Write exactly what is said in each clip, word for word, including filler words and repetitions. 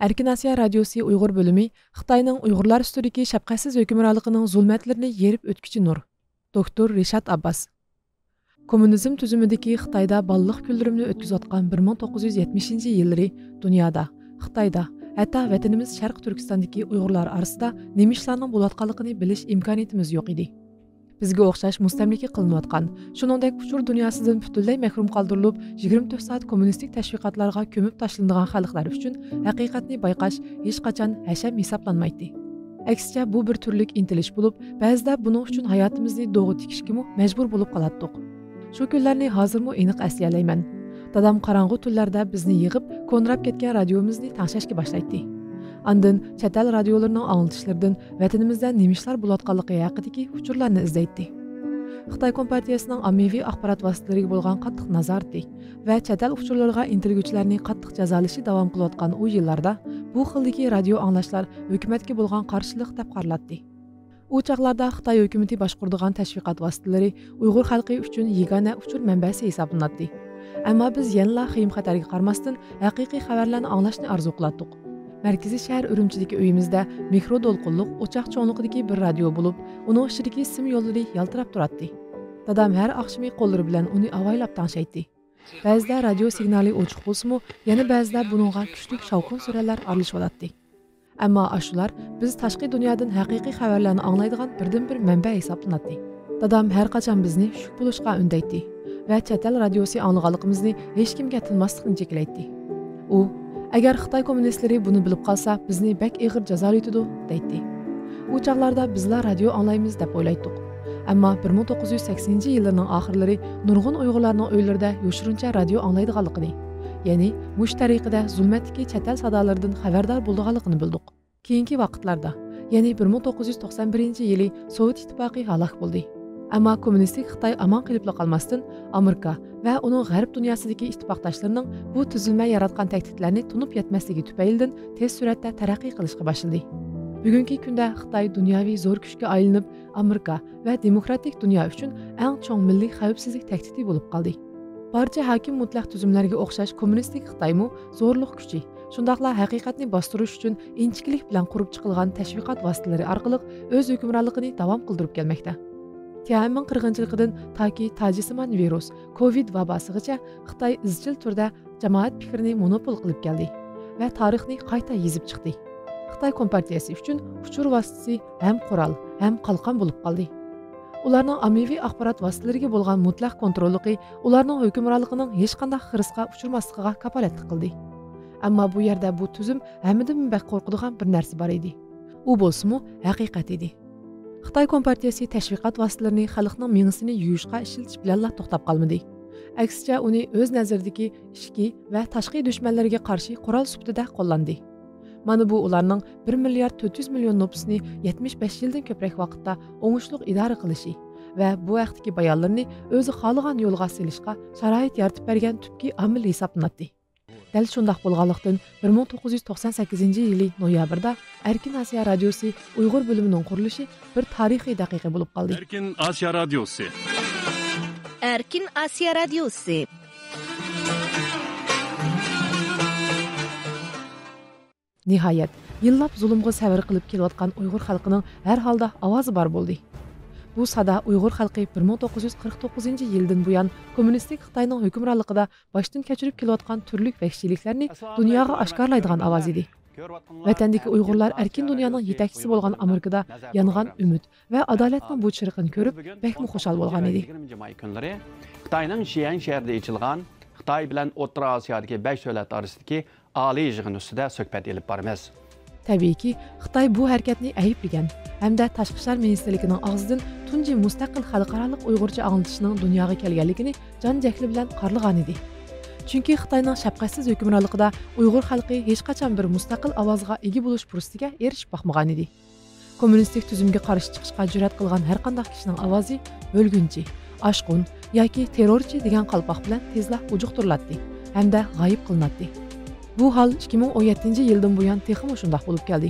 ئەركىن ئاسىيا رادىيوسى ئۇيغۇر بۆلۈمى خىتاينىڭ ئۇيغۇرلار ئۈستىدىكى شەپقەتسىز ھۆكۈمرانلىقىنىڭ زۇلمەتلىرىنى يېرىپ ئۆتكۈچى نۇر. دوكتور رىشات ئابباس. كوممۇنىزم تۈزۈمىدىكى خىتايدا بالىلىق كۈنلىرىمنى ئۆتكۈزۈۋاتقان بىر مىڭ توققۇز يۈز يەتمىشىنچى يىللىرى دۇنيادا، خىتايدا، ھەتتا ۋەتىنىمىز شەرقىي تۈركىستاندىكى ئۇيغۇرلار ئارىسىدا نېمە ئىشلارنىڭ بولۇۋاتقانلىقىنى بىلىش ئىمكانىيىتىمىز يوق ئىدى. بىزگە ئوخشاش مۇستەملىكە قىلىنىۋاتقان، شۇنىڭدەك ئۇچۇر دۇنياسىدىن پۈتۈنلەي مەھرۇم قالدۇرۇلۇپ، يىگىرمە تۆت سائەت كوممۇنىستىك تەشۋىقاتلارغا كۆمۈپ تاشلىنىدىغان خەلقلەر ئۈچۈن ھەقىقەتنى بايقاش ھېچقاچان ھەشەم ھېسابلانمايتتى. ئەكسىچە، بۇ بىر تۈرلۈك ئىنتىلىش بولۇپ، بەزىدە بۇنىڭ ئۈچۈن ھاياتىمىزنى دوغا تىكىشكىمۇ مەجبۇر بولۇپ قالاتتۇق. شۇ كۈنلەرنى ھازىرمۇ ئېنىق ئەسلىيەلەيمەن. دادام قاراڭغۇ تۈنلەردە بىزنى يىغىپ، كونىراپ كەتكەن رادىيومىزنى تەڭشەشكە باشلايتتى. ئاندىن چەت ئەل رادىيولىرىنىڭ ئاڭلىتىشلىرىدىن ۋەتىنىمىزدە نېمە ئىشلار بولۇۋاتقانلىقى ھەققىدىكى ئۇچۇرلارنى ئىزدەيتتى. خىتاي كومپارتىيەسىنىڭ ئاممىۋى ئاخبارات ۋاسىتىلىرىگە بولغان قاتتىق نازارىتى ۋە چەت ئەل ئۇچۇرلىرىغا ئىنتىلگۈچىلەرنى قاتتىق جازالىشى داۋام قىلىۋاتقان ئۇ يىللاردا بۇ خىلدىكى رادىيو ئاڭلاشلار ھۆكۈمەتكە بولغان قارشىلىق دەپ قارىلاتتى. ئۇ چاغلاردا خىتاي ھۆكۈمىتى باشقۇرىدىغان تەشۋىقات ۋاسىتىلىرى ئۇيغۇر خەلقى ئۈچۈن يېگانە ئۇچۇر مەنبەسى ھېسابلىناتتى. ئەمما بىز يەنىلا خېيىم-خەتەرگە قارىماستىن، ھەقىقىي خەۋەرلەرنى ئاڭلاشنى ئارزۇ قىلاتتۇق. مەركىزىي شەھەر ئۈرۈمچىدىكى ئۆيىمىزدە مىكرو دولقۇنلۇق ئوچاق چوڭلۇقىدىكى بىر رادىيو بولۇپ، ئۇنىڭ ئىچىدىكى سىم يوللىرى يالتىراپ تۇراتتى. دادام ھەر ئاخشىمى قوللىرى بىلەن ئۇنى ئاۋايلاپ تەڭشەيتتى. بەزىدە رادىيو سىگنالى ئوچۇق بولسىمۇ، يەنە بەزىدە بۇنىڭغا كۈچلۈك شاۋقۇن-سۈرەنلەر ئارىلىشىۋالاتتى. ئەمما ئاشۇلار بىز تاشقى دۇنيادىن ھەقىقىي خەۋەرلەرنى ئاڭلايدىغان بىردىنبىر مەنبە ھېسابلىناتتى. دادام ھەر قاچان بىزنى شۈك بولۇشقا ئۈندەيتتى ۋە چەت ئەل رادىيوسى ئاڭلىغانلىقىمىزنى ھېچكىمگە تىنماسلىقنى جېكىلەيتتى. ئۇ، «ئەگەر خىتاي كوممۇنىستلىرى بۇنى بىلىپ قالسا، بىزنى بەك ئېغىر جازالىيدۇ» دەيتتى. ئۇ چاغلاردا بىزلا رادىيو ئاڭلايمىز دەپ ئويلايتتۇق. ئەمما بىر مىڭ توققۇز يۈز سەكسىنىنچى يىللىرىنىڭ ئاخىرلىرى نۇرغۇن ئۇيغۇرلارنىڭ ئۆيلىرىدە يوشۇرۇنچە رادىيو ئاڭلايدىغانلىقىنى، يەنى مۇشۇ تەرىقىدە زۇلمەتتىكى چەت ئەل سادالىرىدىن خەۋەردار بولىدىغانلىقىنى بىلدۇق. كېيىنكى ۋاقىتلاردا، يەنى بىر مىڭ توققۇز يۈز توقسان بىرىنچى يىلى سوۋېت ئىتتىپاقى ھالاك بولدى. ئەمما كوممۇنىستىك خىتاي ئامان قېلىپلا قالماستىن، ئامېرىكا ۋە ئۇنىڭ غەرب دۇنياسىدىكى ئىتتىپاقداشلىرىنىڭ بۇ تۈزۈلمە ياراتقان تەھدىتلەرنى تونۇپ يەتمەسلىكى تۈپەيلىدىن تېز سۈرئەتتە تەرەققىي قىلىشقا باشلىدى. بۈگۈنكى كۈندە خىتاي دۇنياۋى زور كۈچكە ئايلىنىپ، ئامېرىكا ۋە دېموكراتىك دۇنيا ئۈچۈن ئەڭ چوڭ مىللىي خەۋپسىزلىك تەھدىتى بولۇپ قالدى. بارچە ھاكىم مۇتلەق تۈزۈملەرگە ئوخشاش كوممۇنىستىك خىتايمۇ زورلۇق كۈچى، شۇنداقلا ھەقىقەتنى باستۇرۇش ئۈچۈن ئىنچىكىلىك بىلەن قۇرۇپ چىقىلغان تەشۋىقات ۋاسىتىلىرى ئارقىلىق ئۆز ھۆكۈمرانلىقىنى داۋام قىلدۇرۇپ كەلمەكتە. تيەنئەنمېن قىرغىنچىلىقىدىن تاكى تاجسىمان ۋىرۇس، كوۋىد ۋاباسىغىچە خىتاي ئىزچىل تۈردە جامائەت پىكرىنى مونوپول قىلىپ كەلدى ۋە تارىخنى قايتا يېزىپ چىقتى. خىتاي كومپارتىيەسى ئۈچۈن ئۇچۇر ۋاسىتىسى ھەم قورال، ھەم قالقان بولۇپ قالدى. ئۇلارنىڭ ئاممىۋى ئاخبارات ۋاسىتىلىرىگە بولغان مۇتلەق كونتروللۇقى ئۇلارنىڭ ھۆكۈمرانلىقىنىڭ ھېچقانداق خىرىسقا ئۇچرىماسلىقىغا كاپالەتلىك قىلدى. ئەمما بۇ يەردە بۇ تۈزۈم ھەممىدىن بەك قورقىدىغان بىر نەرسە بار ئىدى. ئۇ بولسىمۇ ھەقىقەت ئىدى. خىتاي كومپارتىيەسى تەشۋىقات ۋاسىتىلىرىنى خەلقنىڭ مېڭىسىنى يۇيۇشقا ئىشلىتىش بىلەنلا توختاپ قالمىدى. ئەكسىچە، ئۇنى ئۆز نەزىرىدىكى ئىچكى ۋە تاشقى دۈشمەنلىرىگە قارشى قورال سۈپىتىدە قوللاندى. مانا بۇ ئۇلارنىڭ بىر مىليارد تۆت يۈز مىليون نوپۇسىنى يەتمىش بەش يىلدىن كۆپرەك ۋاقىتتا ئوڭۇشلۇق ئىدارە قىلىشى ۋە بۇ ھەقتىكى بايانلىرىنى ئۆزى خالىغان يولغا سېلىشقا شارائىت يارىتىپ بەرگەن تۈپكى ئامىل ھېسابلىناتتى. دەل شۇنداق بولغانلىقتىن، بىر مىڭ توققۇز يۈز توقسان سەككىزىنچى يىلى نويابىردا ئەركىن ئاسىيا رادىيوسى ئۇيغۇر بۆلۈمىنىڭ قۇرۇلۇشى بىر تارىخىي دەقىقە بولۇپ قالدى. ئەركىن ئاسىيا رادىيوسى. ئەركىن ئاسىيا رادىيوسى. نىھايەت، يىللاپ زۇلۇمغا سەۋر قىلىپ كېلىۋاتقان ئۇيغۇر خەلقىنىڭ ھەر ھالدا ئاۋازى بار بولدى. بۇ سادا ئۇيغۇر خەلقى بىر مىڭ توققۇز يۈز قىرىق توققۇزىنچى يىلدىن بۇيان كوممۇنىستىك خىتاينىڭ ھۆكۈمرانلىقىدا باشتىن كەچۈرۈپ كېلىۋاتقان تۈرلۈك ۋەھشىيلىكلەرنى دۇنياغا ئاشكارىلايدىغان ئاۋاز ئىدى. ۋەتەندىكى ئۇيغۇرلار ئەركىن دۇنيانىڭ يېتەكچىسى بولغان ئامېرىكىدا يانغان ئۈمىد ۋە ئادالەتنىڭ بۇ چىرىغىنى كۆرۈپ، بەكمۇ خۇشال بولغان ئىدى. خىتاينىڭ شيەن شەھىرىدە ئېچىلغان خىتاي بىلەن ئوتتۇرا ئاسىيادىكى بەش دۆلەت ئارىسىدىكى ئالىي يىغىن ئۈستىدە سۆھبەت ئېلىپ بارىمىز. تەبىئىيكى، خىتاي بۇ ھەرىكەتنى ئەيىبلىگەن ھەمدە تاشقى ئىشلار مىنىستىرلىكىنىڭ ئاغزىدىن تۇنجى مۇستەقىل خەلقئارالىق ئۇيغۇرچە ئاڭلىتىشنىڭ دۇنياغا كەلگەنلىكىنى جان جەھلى بىلەن قارىلىغانىدى. چۈنكى خىتاينىڭ شەپقەتسىز ھۆكۈمرانلىقىدا ئۇيغۇر خەلقى ھېچقاچان بىر مۇستەقىل ئاۋازغا ئىگە بولۇش پۇرسىتىگە ئېرىشىپ باقمىغانىدى. كوممۇنىستىك تۈزۈمگە قارشى چىقىشقا جۈرئەت قىلغان ھەرقانداق كىشىنىڭ ئاۋازى بۆلگۈنچى، ئاشقۇن ياكى تېررورچى دېگەن قالپاق بىلەن تېزلا ئۇجۇقتۇرۇلاتتى ھەمدە غايىب قىلىناتتى. بۇ ھال ئىككى مىڭ ئون يەتتىنچى يىلدىن بۇيان تېخىمۇ شۇنداق بولۇپ كەلدى.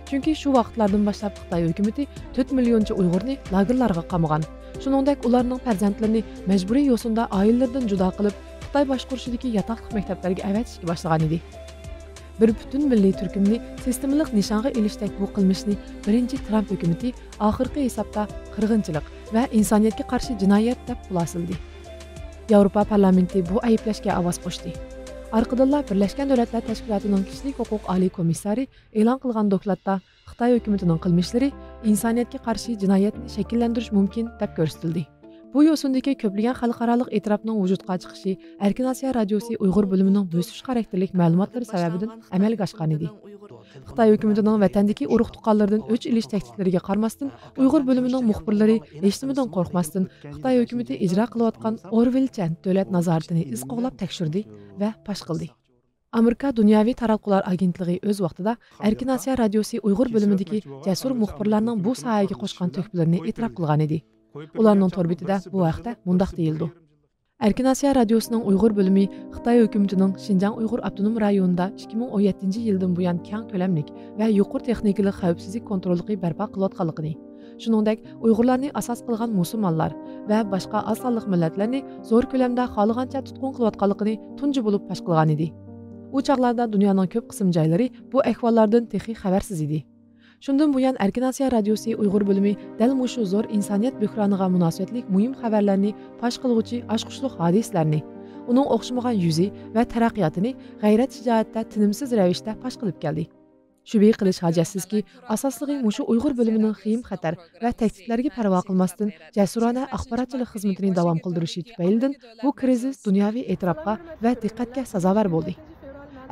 چۈنكى شۇ ۋاقىتلاردىن باشلاپ خىتاي ھۆكۈمىتى تۆت مىليونچە ئۇيغۇرنى لاگېرلارغا قامىغان، شۇنىڭدەك ئۇلارنىڭ پەرزەنتلىرىنى مەجبۇرىي يوسۇندا ئائىلىلىرىدىن جۇدا قىلىپ، خىتاي باشقۇرۇشىدىكى ياتاقلىق مەكتەپلەرگە ئەۋەتىشكە باشلىغانىدى. بىر پۈتۈن مىللىي تۈركۈمنى سىستېمىلىق نىشانغا ئېلىشتەك بۇ قىلمىشنى بىرىنچى ترامپ ھۆكۈمىتى ئاخىرقى ھېسابتا قىرغىنچىلىق ۋە ئىنسانىيەتكە قارشى جىنايەت دەپ خۇلاسىلىدى. ياۋروپا پارلامېنتى بۇ ئەيىبلەشكە ئاۋاز قوشتى. ئارقىدىنلا بىرلەشكەن دۆلەتلەر تەشكىلاتىنىڭ كىشىلىك ھوقۇق ئالىي كومىسسارى ئېلان قىلغان دوكلاتتا خىتاي ھۆكۈمىتىنىڭ قىلمىشلىرى ئىنسانىيەتكە قارشى جىنايەتنى شەكىللەندۈرۈش مۇمكىن دەپ كۆرسىتىلدى. بۇ يوسۇندىكى كۆپلىگەن خەلقئارالىق ئېتىراپنىڭ ۋۇجۇدقا چىقىشى ئەركىن ئاسىيا رادىيوسى ئۇيغۇر بۆلۈمىنىڭ بۆسۈش خاراكتېرلىك مەلۇماتلىرى سەۋەبىدىن ئەمەلگە ئاشقانىدى. خىتاي ھۆكۈمىتىنىڭ ۋەتەندىكى ئۇرۇق-تۇغقانلىرىدىن ئۆچ ئېلىش تەھدىتلىرىگە قارىماستىن، ئۇيغۇر بۆلۈمىنىڭ مۇخبىرلىرى ھېچنېمىدىن قورقماستىن، خىتاي ھۆكۈمىتى ئىجرا قىلىۋاتقان ئورۋېلچە دۆلەت نازارىتىنى ئىز قوغلاپ تەكشۈردى ۋە پاش قىلدى. ئامېرىكا دۇنياۋى تاراتقۇلار ئاگېنتلىقى ئۆز ۋاقتىدا ئەركىن ئاسىيا رادىيوسى ئۇيغۇر بۆلۈمىدىكى جەسۇر مۇخبىرلارنىڭ بۇ ساھەگە قوشقان تۆھپىلىرىنى ئېتىراپ قىلغانىدى. ئۇلارنىڭ تور بېتىدە بۇ ھەقتە مۇنداق دېيىلىدۇ: ئەركىن ئاسىيا رادىيوسىنىڭ ئۇيغۇر بۆلۈمى خىتاي ھۆكۈمىتىنىڭ شىنجاڭ ئۇيغۇر ئاپتونوم رايونىدا ئىككى مىڭ ئون يەتتىنچى يىلدىن بۇيان كەڭ كۆلەملىك ۋە يۇقىرى تېخنىكىلىق خەۋپسىزلىك كونتروللۇقى بەرپا قىلىۋاتقانلىقىنى، شۇنىڭدەك ئۇيغۇرلارنى ئاساس قىلغان مۇسۇلمانلار ۋە باشقا ئاز سانلىق مىللەتلەرنى زور كۆلەمدە خالىغانچە تۇتقۇن قىلىۋاتقانلىقىنى تۇنجى بولۇپ پاش قىلغانىدى. ئۇ چاغلاردا دۇنيانىڭ كۆپ قىسىم جايلىرى بۇ ئەھۋاللاردىن تېخى خەۋەرسىز ئىدى. شۇندىن بۇيان، ئەركىن ئاسىيا رادىيوسى ئۇيغۇر بۆلۈمى دەل مۇشۇ زور ئىنسانىيەت بۆھرانىغا مۇناسىۋەتلىك مۇھىم خەۋەرلەرنى پاش قىلغۇچى ئاچقۇچلۇق ھادىسىلەرنى، ئۇنىڭ ئوخشىمىغان يۈزى ۋە تەرەققىياتىنى غەيرەت-شىجائەتتە تىنىمسىز رەۋىشتە پاش قىلىپ كەلدى. شۈبھە قىلىش ھاجەتسىزكى، ئاساسلىقى مۇشۇ ئۇيغۇر بۆلۈمىنىڭ خېيىم-خەتەر ۋە تەھدىتلەرگە پەرۋا قىلماستىن، جەسۇرانە ئاخباراتچىلىق خىزمىتىنى داۋام قىلدۇرۇشى تۈپەيلىدىن بۇ كىرىزىس دۇنياۋى ئېتىراپقا ۋە دىققەتكە سازاۋەر بولدى.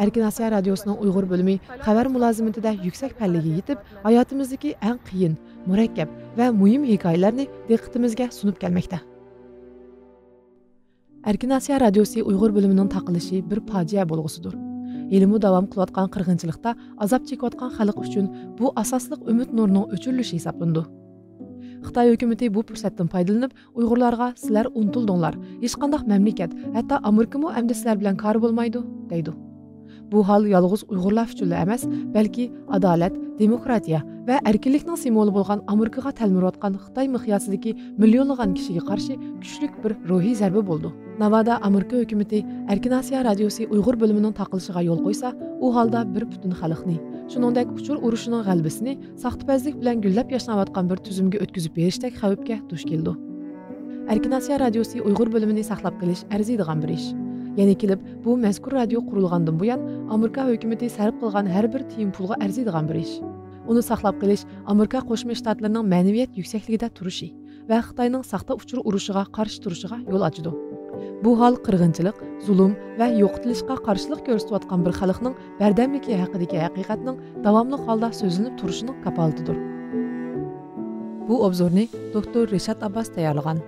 ئەركىن ئاسىيا رادىيوسىنىڭ ئۇيغۇر بۆلۈمى خەۋەر مۇلازىمىتىدە يۈكسەك پەللىگە يېتىپ، ھاياتىمىزدىكى ئەڭ قىيىن، مۇرەككەپ ۋە مۇھىم ھېكايىلەرنى دىققىتىمىزگە سۇنۇپ كەلمەكتە. ئەركىن ئاسىيا رادىيوسى ئۇيغۇر بۆلۈمىنىڭ تاقىلىشى بىر پاجىئە بولغۇسىدۇر. ھېلىمۇ داۋام قىلىۋاتقان قىرغىنچىلىقتا ئازاب چېكىۋاتقان خەلق ئۈچۈن بۇ ئاساسلىق ئۈمىد نۇرىنىڭ ئۆچۈرۈلۈشى ھېسابلىنىدۇ. خىتاي ھۆكۈمىتى بۇ پۇرسەتتىن پايدىلىنىپ، ئۇيغۇرلارغا «سىلەر ئۇنتۇلدۇڭلار، ھېچقانداق مەملىكەت، ھەتتا ئامېرىكىمۇ ئەمدى سىلەر بىلەن كارى بولمايدۇ» دەيدۇ. بۇ ھال يالغۇز ئۇيغۇرلار ئۈچۈنلا ئەمەس، بەلكى ئادالەت، دېموكراتىيە ۋە ئەركىنلىكنىڭ سىمۋولى بولغان ئامېرىكىغا تەلمۈرۈۋاتقان خىتاي مىقياسىدىكى مىليونلىغان كىشىگە قارشى كۈچلۈك بىر روھىي زەربە بولىدۇ. ناۋادا ئامېرىكا ھۆكۈمىتى ئەركىن ئاسىيا رادىيوسى ئۇيغۇر بۆلۈمىنىڭ تاقىلىشىغا يول قويسا، ئۇ ھالدا بىر پۈتۈن خەلقنى، شۇنىڭدەك ئۇچۇر ئۇرۇشىنىڭ غەلىبىسىنى ساختىپەزلىك بىلەن گۈللەپ ياشناۋاتقان بىر تۈزۈمگە ئۆتكۈزۈپ بېرىشتەك خەۋپكە دۇچ كېلىدۇ. ئەركىن ئاسىيا رادىيوسى ئۇيغۇر بۆلۈمىنى ساقلاپ قېلىش ئەرزىيدىغان بىر ئىش. يەنە كېلىپ، بۇ مەزكۇر رادىيو قۇرۇلغاندىن بۇيان ئامېرىكا ھۆكۈمىتى سەرپ قىلغان ھەر بىر تىيىن پۇلغا ئەرزىيدىغان بىر ئىش. ئۇنى ساقلاپ قېلىش ئامېرىكا قوشما شتاتلىرىنىڭ مەنىۋىيەت يۈكسەكلىكىدە تۇرۇشى ۋە خىتاينىڭ ساختا ئۇچۇر ئۇرۇشىغا قارشى تۇرۇشىغا يول ئاچىدۇ. بۇ ھال قىرغىنچىلىق، زۇلۇم ۋە يوقىتىلىشقا قارشىلىق كۆرسىتىۋاتقان بىر خەلقنىڭ بەردەملىكى ھەققىدىكى ھەقىقەتنىڭ داۋاملىق ھالدا سۆزلىنىپ تۇرۇشىنىڭ كاپالىتىدۇر. بۇ ئوبزورنى دوكتور رىشات ئابباس تەييارلىغان.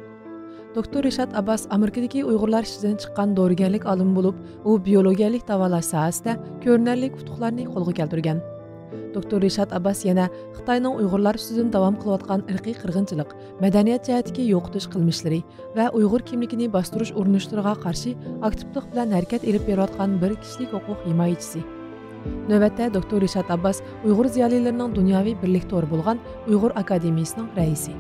دوكتور رىشات ئابباس ئامېرىكىدىكى ئۇيغۇرلار ئىچىدىن چىققان دورىگەرلىك ئالىمى بولۇپ، ئۇ بىيولوگىيەلىك داۋالاش ساھەسىدە كۆرۈنەرلىك ئۇتۇقلارنى قولغا كەلتۈرگەن. دوكتور رىشات ئابباس يەنە خىتاينىڭ ئۇيغۇرلار ئۈستىدىن داۋام قىلىۋاتقان ئىرقىي قىرغىنچىلىق، مەدەنىيەت جەھەتتىكى يوقىتىش قىلمىشلىرى ۋە ئۇيغۇر كىملىكىنى باستۇرۇش ئۇرۇنۇشلىرىغا قارشى ئاكتىپلىق بىلەن ھەرىكەت ئېلىپ بېرىۋاتقان بىر كىشىلىك ھوقۇق ھىمايىچىسى. نۆۋەتتە دوكتور رىشات ئابباس ئۇيغۇر زىيالىيلىرىنىڭ دۇنياۋى بىرلىك تورى بولغان ئۇيغۇر ئاكادېمىيىسىنىڭ رەئىسى.